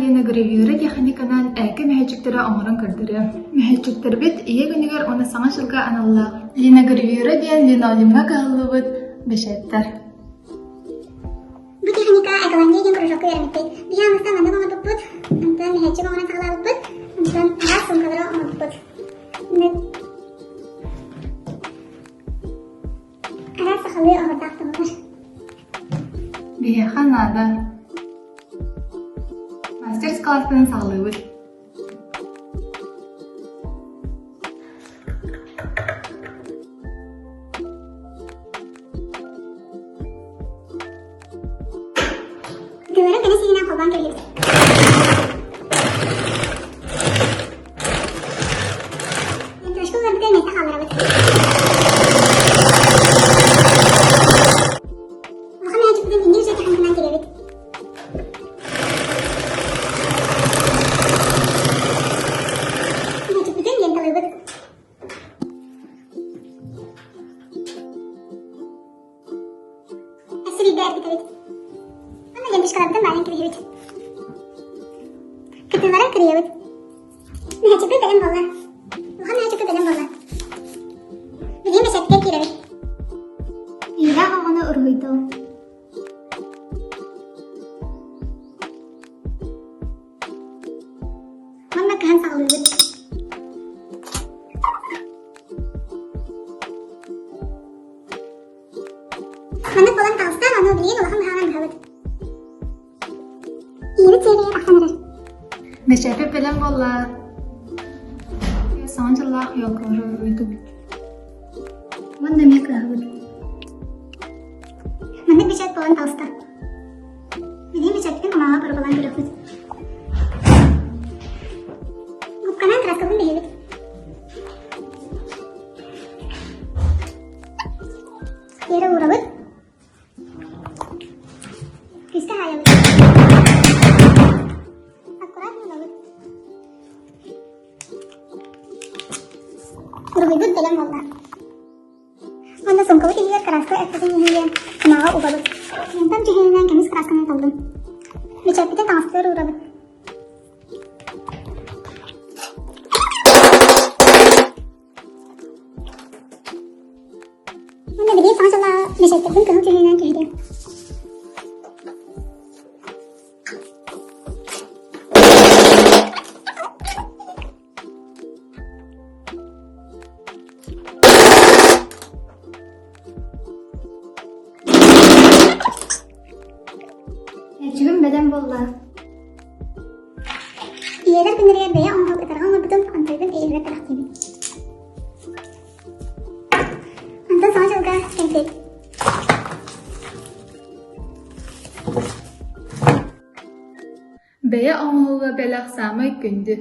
линогравюра техниканан ээки мөһөөччүктэрэ оҥорон көрдөрүөм. Мөһөөччүктэрбит Ийэ күнүгэр уонна Саҥа дьылга аналлаах линогравюра диэн линолеумҥа кыһыллыбыт бэчээттэр. Бу техника Эколандия диэн кружокка үөрэммиппит. Биһи аҥастан маннык оҥорбуппут, онтон мөһөөччүк оҥорон саҕалаабыппыт, онтон араас суумкалары оҥорбуппут. Араас сахалыы оһуордаах туһулар. Биһиэхэ наада. Мастер-класстан саҕалыыбыт. Тылларын көнө сиһинэн холбоон кэбиһэбит. Ленточка уларбытын миэстэ хаалларабыт. Улахан мээчикпитин иннин үчүгэй техниканан тигэбит. Мээчикпитин ленталыыбыт. Өссө биирдэ эргитэбит. Уонна ленточкаларбытын баайан кэбиһэбит. Кытыыларын кырыйабыт. Мөһөччүкпүт бэлэм буолла. Улахан мөһөччүкпүт бэлэм буолла. Билигин бэчээткэ киирэбит. Иилээх оҕону уруһуйдуо. Уонна кыһан саҕалыыбыт. Маннык буолан таҕыста, ону билигин улахан быһаҕынан быһабыт. Ийэбит сиэбигэр тахсан эрэр. Бэчээппэ бэлэм буолла. Саҥа дьыллаах елкалары уруһуйдубут. Уонна эмиэ кыһабыт. Маннык бэчээт буолан таҕыста. Билигин бэчээппитин кумааҕы боруобалаан көрүөхпүт. Губканан краскабын биһэбит. Тиэрэ уурабыт. Күүскэ хаайабыт. Аккуратно ылабыт. Уруһуйбут бэлэм буолла. Уонна суумкабыт иһигэр краска эппитин иһигэр кумааҕы угабыт. Лентам дьүһүнүнэн көмүс красканы таллым. Бэчээппитин таҥастыыр уурабыт. Уонна билигин саҥа дьыллааҕы бэчээттэрбин кыһыл дьүһүнүнэн түһэриэм. Эчигим бэлэм буолла. Ийэлэр күннэригэр бэйэ оҥоһук ытарҕа оҥорбутум, онтойбун эйиэхэ кэрэхтиибин. Онтон саҥа дьылга кэмпиэт. Бэйэ оҥоһуга бэлэх саамай күндү.